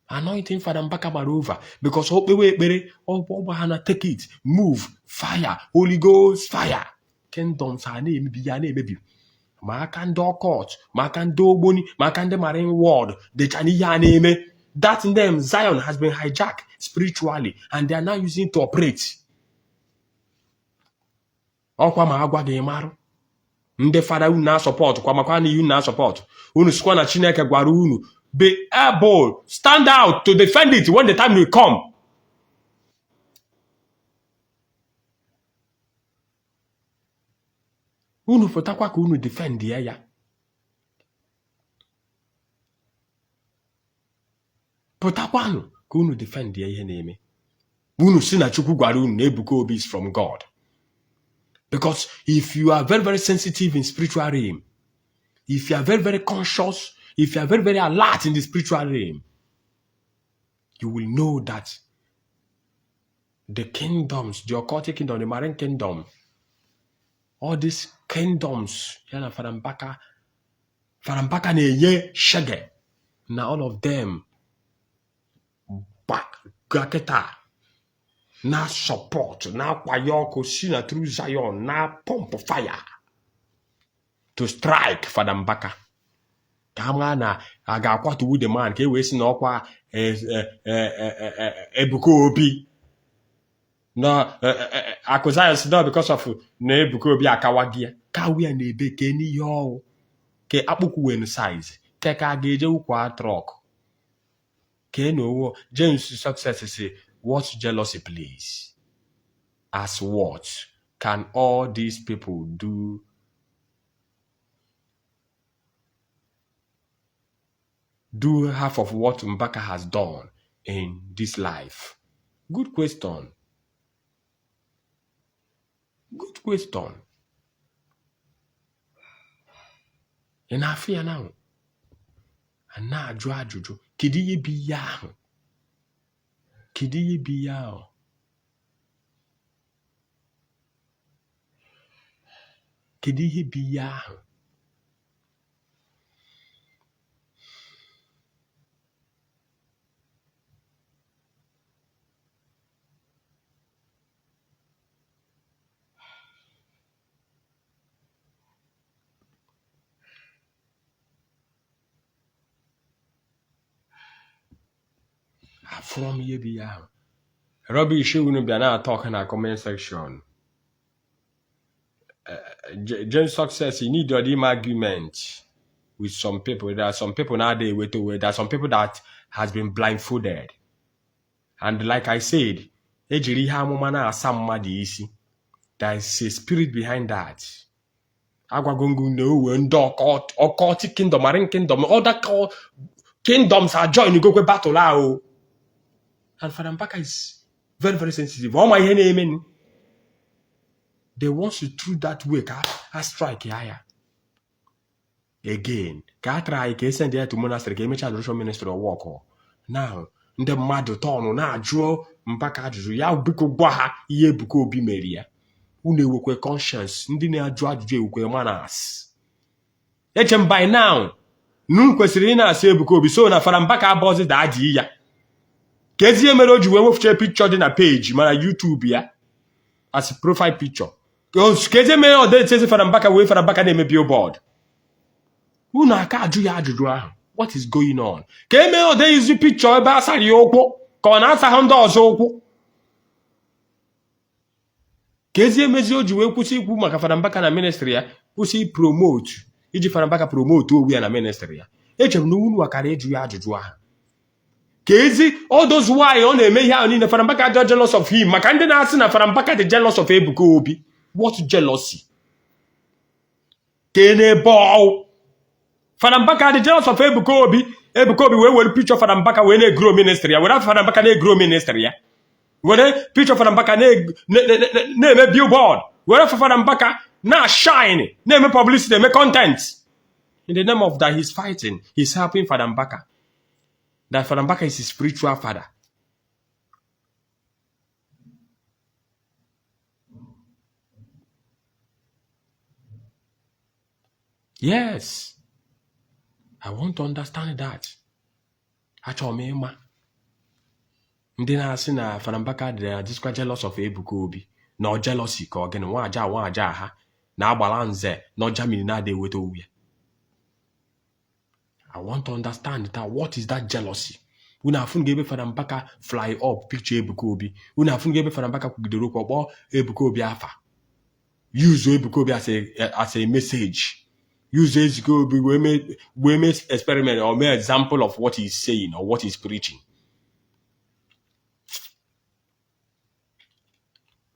Anointing Father Mbaka Marova. Because hope take it. Move. Fire. Holy Ghost. Fire. Kingdoms are name be. Makando court. Makando boni. Makande marine world. The Chaniya name. That name, Zion, has been hijacked spiritually. And they are now using it to operate. Okwa ma agwa ge maru. Nde Father unu na support. Kwa makwani unu na support. Unu skwa na Chineke gwara unu. Be able, stand out to defend it when the time will come. Unu fotakwa ka unu defend ya. Potakwanu ka unu defend ya ihe na-eme. Unu si na Chukwu gwara unu na Ebuka Obi is from God. Because if you are very, very sensitive in spiritual realm, if you are very, very conscious, if you are very, very alert in the spiritual realm, you will know that the kingdoms, the occultic kingdom, the marine kingdom, all these kingdoms, yana Father Mbaka na-enye shege, na all of them back gaketa na support na kwayoko si na through Zion na pump fire to strike Father Mbaka. Kama na aga-akwatuwu the man ka e wee si na ọkwa Ebuka Obi no accusation no because of na Ebuka Obi akawagia ka we na ebe ke ni yo ke akpụkwu wen size ke ka ga-eje ukwa truck ke no James success say what jealousy please as what can all these people do half of what Mbaka has done in this life? Good question. Good question. In Afia now, and now Juju, Kidi be yaho. Kidi be yaho. Kidi be yaho. From ye be yaho. Robbie shouldn't be now talking in a comment section. James success, you need your argument with some people. There are some people nowadays there are some people that has been blindfolded. And like I said, there is a spirit behind that. Agwagungu no and occultic kingdom, marine kingdom, other kingdoms are joining go battle now. And Father Mbaka is very, very sensitive. All my name, they want to through that way, I strike higher. Again, ka try ka send there to monastery ka emecha adoration ministry or work. Now, ndị mmadụ tọnụ na-ajụ Mbaka ajụjụ ya biko gwa ha ihe Ebuka Obi mere ya. Unu ewekwe conscience, ndị na-ajụ ajụjụ ewekwe manas. Eche by now, kwesịrị ị na-asị Ebuka Obi so na Fara Mbaka abọzi da adị ya. Ka ezi mere o ji wee wefuche picture dị na page mana YouTube ya as profile picture. Ka ezi mere ọ dị Fara Mbaka wee Fara Mbaka na-eme billboard. Unu aka ajụ ya ajụjụ ahụ. What is going on? Ka eme ọ dị izu picture ebe asara ya ụkwụ ka ọ na-asa ndị ọzọ ụkwụ. Ka ezi emezi o ji wee kwụsị ikwu maka Fara Mbaka na ministry ya kwụsị promote iji Fara Mbaka promote owu ya na ministry ya. Eche m na unu akara eju ya ajụjụ ahụ. Ka ezi all those why ọ na-eme ihe ahụ niile Fara Mbaka dị jealous of him maka ndị na-asị na Fara Mbaka dị jealous of Ebuka Obi. What jealousy? Ka n'ebe ọ Fara Mbaka dị jealous of Ebuka Obi. Ebuka Obi wee were picture Fara Mbaka wee na-egro ministry ya. Were Fara Mbaka na-egro ministry ya. Were picture Fara Mbaka na-eme billboard. Were Fara Mbaka na-shine. Na-eme publicity, na-eme content. In the name of that, he's fighting. He's helping Fara Mbaka. That Fara Mbaka is his spiritual father. Yes. I want to understand that. Achọ m ịma. Ndị na-asị na Fara Mbaka dị diskwa jealous of Ebuka Obi. Na jealousy ka ọ gịnị nwaja ha na-agbala nze na Germany na-adị eweta owu ya. I want to understand that. What is that jealousy? Unu afụ ga-ebe Fara Mbaka fly up picture Ebuka Obi. Unu afụ ga-ebe Fara Mbaka kwugidere okwu ọkpọ Ebuka Obi afa. Use Ebuka Obi as a message. Use Ebuka Obi we make experiment or make example of what he's saying or what he's preaching.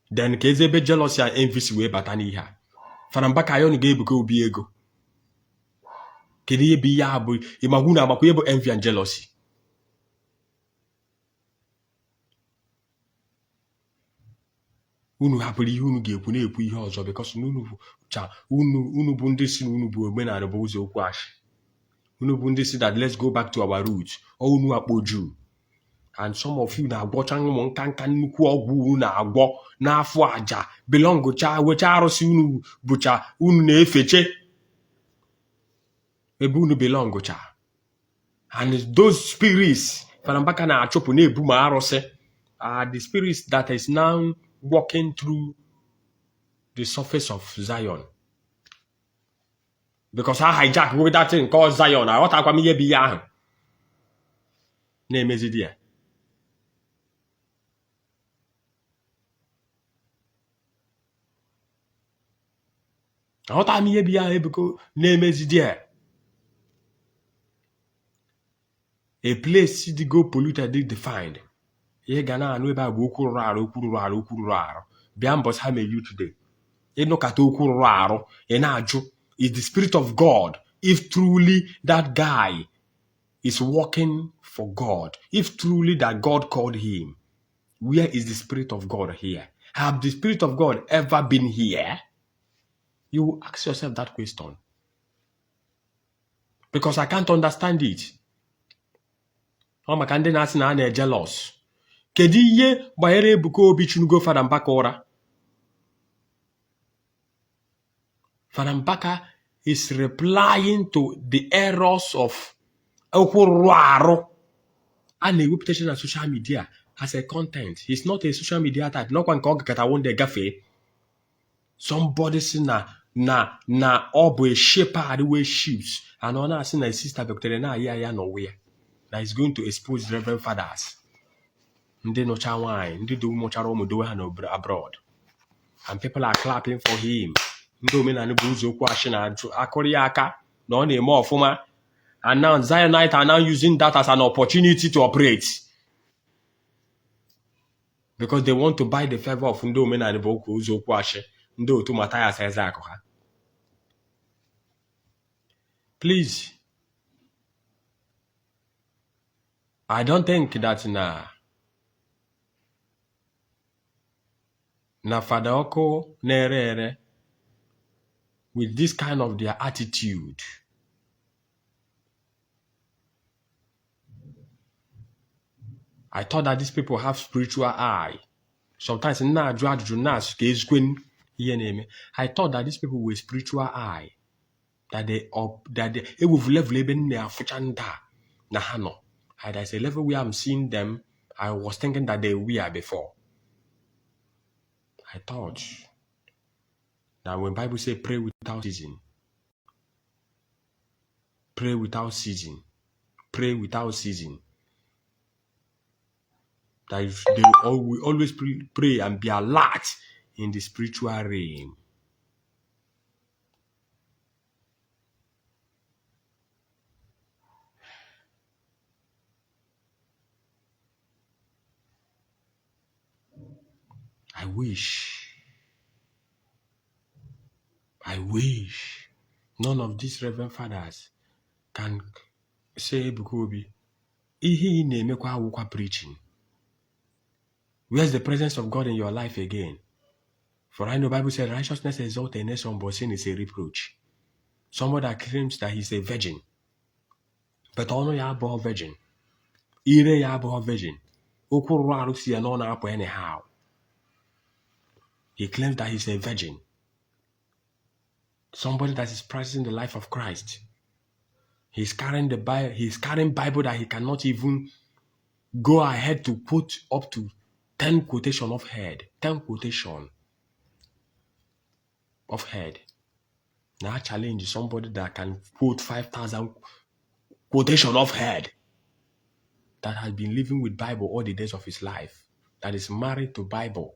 Then ka ebe jealousy and envy wee bata n'ihe a. Fara Mbaka ayọ ga Ebuka Obi ego. Kedu ihe bụ ihe a bụ ịmagwu na amakwa bụ envy and jealousy. Unu hapụrụ ihe unu ga-ekwu na-ekwu ihe ọzọ because unu bụ ndị si na unu bụ omenala bụ ụzọ okwu ashị. Unu bụ ndị si that let's go back to our roots. Ọ unu akpoju. And some of you na-agwọcha ụmụ nka nnukwu ọgwụ unu na-agwọ n'afọ aja belongcha wecha arụsị unu bụcha unu na-efeche ebe unu belongcha. And those spirits Fara Mbaka na-achụpụ na-ebu ma arụsị are the spirits that is now walking through the surface of Zion. Because ha hijack with that thing called Zion. I want to ihe bụ ihe ahụ na-emezi di ya. Aghọta m ihe bụ ya Ebuka na-emezi there. A place dị go polluted dị defined. Ihe ga na-anụ ebe a bụ okwu rụrụ arụ, okwu rụrụ arụ, okwu rụrụ arụ. Bịa mbọsị ha mee you today. Ịnụkata okwu rụrụ arụ, ị na-ajụ, is the spirit of God, if truly that guy is working for God, if truly that God called him, where is the spirit of God here? Have the spirit of God ever been here? You will ask yourself that question. Because I can't understand it. Ọ maka ndị na-asị na a na-ejealous. Kedu ihe gbanyere Ebuka Obi chunugo Fada Mbaka ụra? Fada Mbaka is replying to the errors of okwu rụrụ arụ a na-ewepụtacha na social media as a content. He's not a social media type. Nọkwa nke ọ gakọta wonde gafee. Somebody si na ọ bụ a shepherd wey sheeps and ọ na-asị na sister bịakutere na ya n'ụwa ya. That is going to expose the reverend fathers. Ndị nụcha nwaanyị, ndị mụchara ụmụ dowe ha abroad. And people are clapping for him. Ndị omenala bụ ụzọ okwu achị na-ajụ akụrụ ya aka na ọ na-eme ọfụma. And now Zionite are now using that as an opportunity to operate. Because they want to buy the favor of ndị omenala bụ ụzọ okwu achị. Ndị otu Matthias Ezeakụ ha. Please. I don't think that na Fada Okunerere with this kind of their attitude, I thought that these people have spiritual eye. Sometimes I thought that these people with spiritual eye, that they will level even their nahano. And there's a level where I'm seeing them. I was thinking that they were before. I thought that when Bible say pray without ceasing, pray without ceasing, pray without ceasing, that they will always pray and be alert in the spiritual realm. I wish none of these reverend fathers can say Ebuka Obi, ihe na-emekwa awụkwa preaching. Where's the presence of God in your life again? For I know the Bible said righteousness exalts a nation, but sin is a reproach. Somebody that claims that he's a virgin, but honor ya abụọ virgin, ire ya abụọ virgin, okwu rụrụ arụ si ya na ọ na-apụ anyhow. He claims that he's a virgin. Somebody that is practicing the life of Christ. He's carrying the Bible. He's carrying Bible that he cannot even go ahead to put up to 10 quotation of head. 10 quotation of head. Now I challenge somebody that can quote 5,000 quotation of head. That has been living with Bible all the days of his life. That is married to Bible.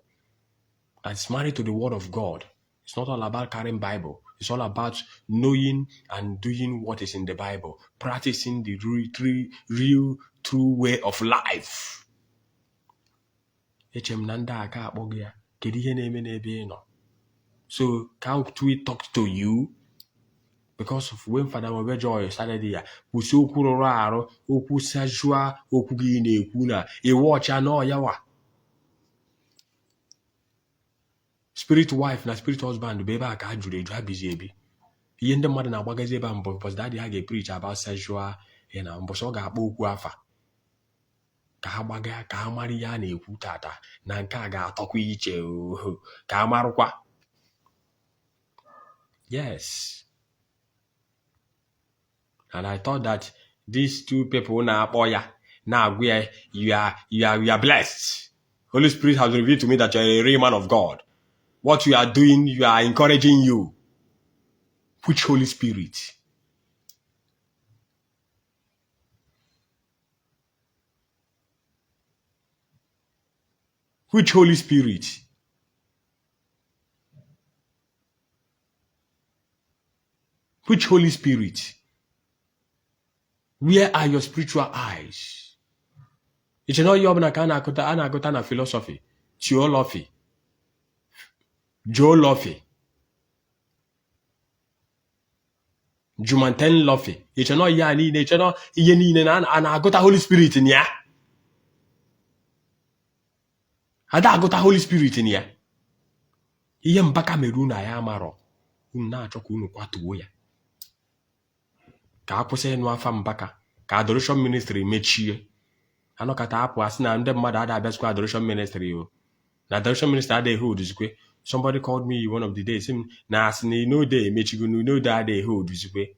That is married to the Word of God. It's not all about carrying Bible. It's all about knowing and doing what is in the Bible. Practicing the real, true way of life. So, can't we talk to you? Because of when Father Mobejoy started here, we so kuraro, oku sajua, oku gine kuna, a watch ano yawa. Spirit wife na spirit husband be back a jude drive busy. He and the mother na bagaze bambo because daddy had a preach about sexual and ambosoga boku afa. Kahabaga, Kahamariani, Putata, Nankaga, Tokuiche, Kamarukwa. Yes. And I thought that these two people now, boy, now where you are blessed. Holy Spirit has revealed to me that you are a real man of God. What you are doing, you are encouraging you. Which Holy Spirit? Which Holy Spirit? Which Holy Spirit? Where are your spiritual eyes? It's not your anagota na philosophy, theology, geology, Jumanten lofi. It's not yani, it's not yeni and I got a Holy Spirit in ya. I got a Holy Spirit in ya. Iye Mbaka meruna ya maro. Una chokunu kwatu ya. Ka akwụsị ịnụ afa Mbaka ka adoration ministry mechie anọkata apụ asị na ndị mmadụ ada abịazikwa adoration ministry o na adoration ministry adịghị hold zikwe. Somebody called me one of the days na asị na no day emechigo no day adịghị hold zikwe.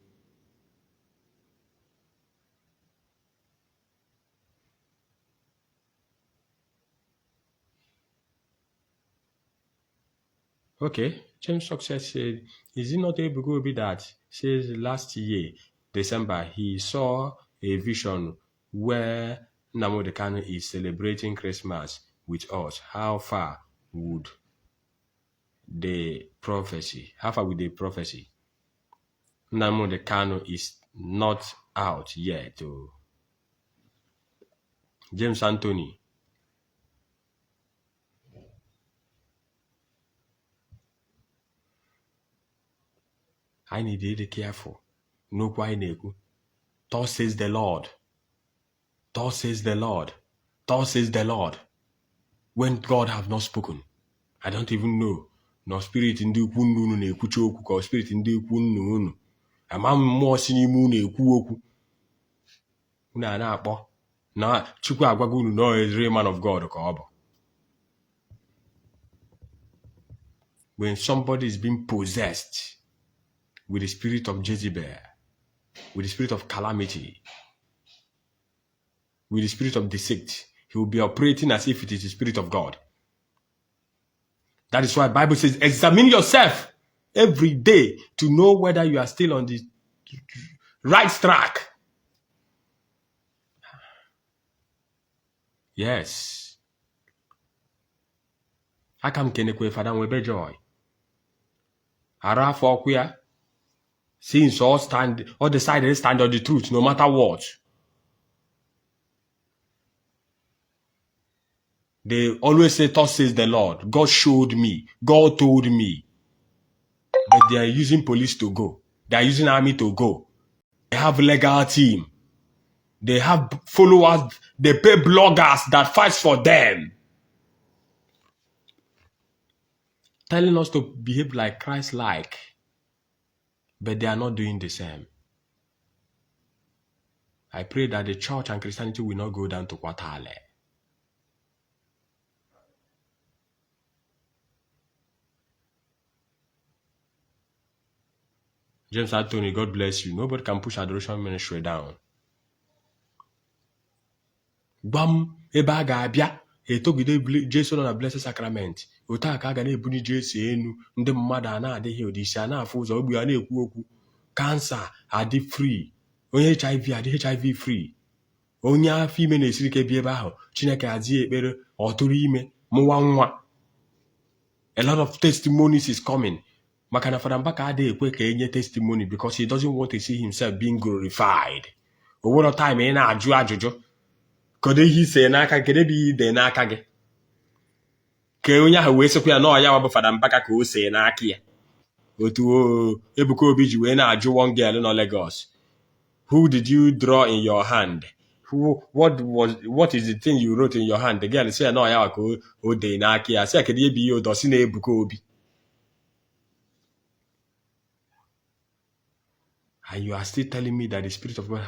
Okay, James Success said, is it not Ebuka Obi that says last year, December, he saw a vision where Namodekano is celebrating Christmas with us? How far would the prophecy? Namodekano is not out yet. Oh. James Anthony. I need to be careful. No kwaineku. Thus says the Lord. Thus says the Lord. Thus says the Lord. When God have not spoken, I don't even know. No spirit in the kunu ne kuchoku, or spirit in the kunu. A man more sinimu ne kuoku. Na po. Na chukwu agwagunu no is real man of God or when somebody is being possessed with the spirit of Jezebel, with the spirit of calamity, with the spirit of deceit, he will be operating as if it is the spirit of God. That is why the Bible says, examine yourself every day to know whether you are still on the right track. Yes. I come kenekwe father webe joy. Ara for queer. Since all decided to stand on the truth, no matter what. They always say, thus says the Lord. God showed me. God told me. But they are using police to go. They are using army to go. They have legal team. They have followers. They pay bloggers that fight for them. Telling us to behave like Christ-like. But they are not doing the same. I pray that the church and Christianity will not go down to Kwatale. James Anthony, God bless you. Nobody can push adoration ministry down. Bam, eba ga-abịa etogide Jesu nọ na Blessed Sacrament. Otu a ka a ga na-ebuni Jesu enu ndị mmadụ a na-adịghị odisi a na-afụ ụzọ ogbi a na-ekwu okwu. Cancer adị free. Onye HIV adị HIV free. Onye afọ ime na-esiri ike bi ebe ahụ. Chineke adị ekpere ọ tụrụ ime mụwa nwa. A lot of testimonies is coming. Makana Father Mbaka adịghị ekwe ka enye testimony because he doesn't want to see himself being glorified. Owero time ị na-ajụ ajụjụ. Kedu ihe ise n'aka kedu ebe ide n'aka gị? Ka onye ahụ wee sịkwa ya na ọya bụ Father Mbaka ka o see n'aka ya. Otu Ebuka Obi ji wee na-ajụ one girl no Lagos. Who did you draw in your hand? What is the thing you wrote in your hand? The girl say no ya ka o de n'aka ya. Say kedu ebe ihe odosi na Ebuka Obi. And you are still telling me that the Spirit of God,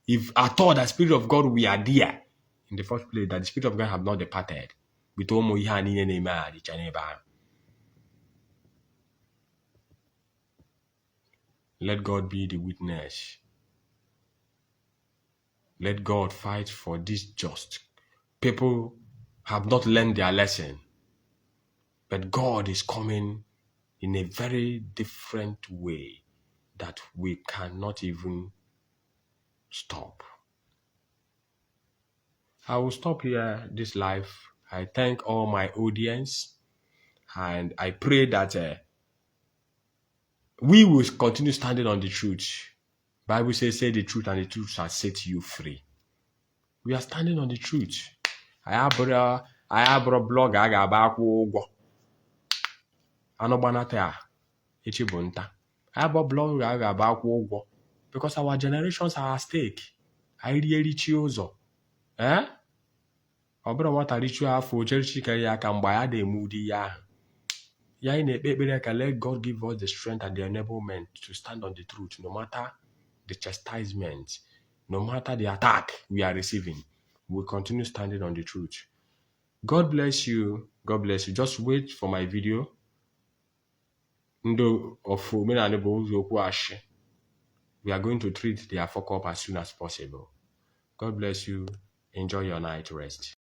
if I thought that Spirit of God we are there in the first place, that the Spirit of God have not departed. Let God be the witness. Let God fight for this just. People have not learned their lesson. But God is coming in a very different way that we cannot even stop. I will stop here this live. I thank all my audience and I pray that We will continue standing on the truth. Bible says, say the truth and the truth shall set you free. We are standing on the truth. I have a blog I got back I have a blog I got back because our generations are at stake. I really choose. Eh? Obro what I reach you have for church can buy the moody ya. Let God give us the strength and the enablement to stand on the truth, no matter the chastisement, no matter the attack we are receiving. We'll continue standing on the truth. God bless you. God bless you. Just wait for my video. We are going to treat their fuck up as soon as possible. God bless you. Enjoy your night rest.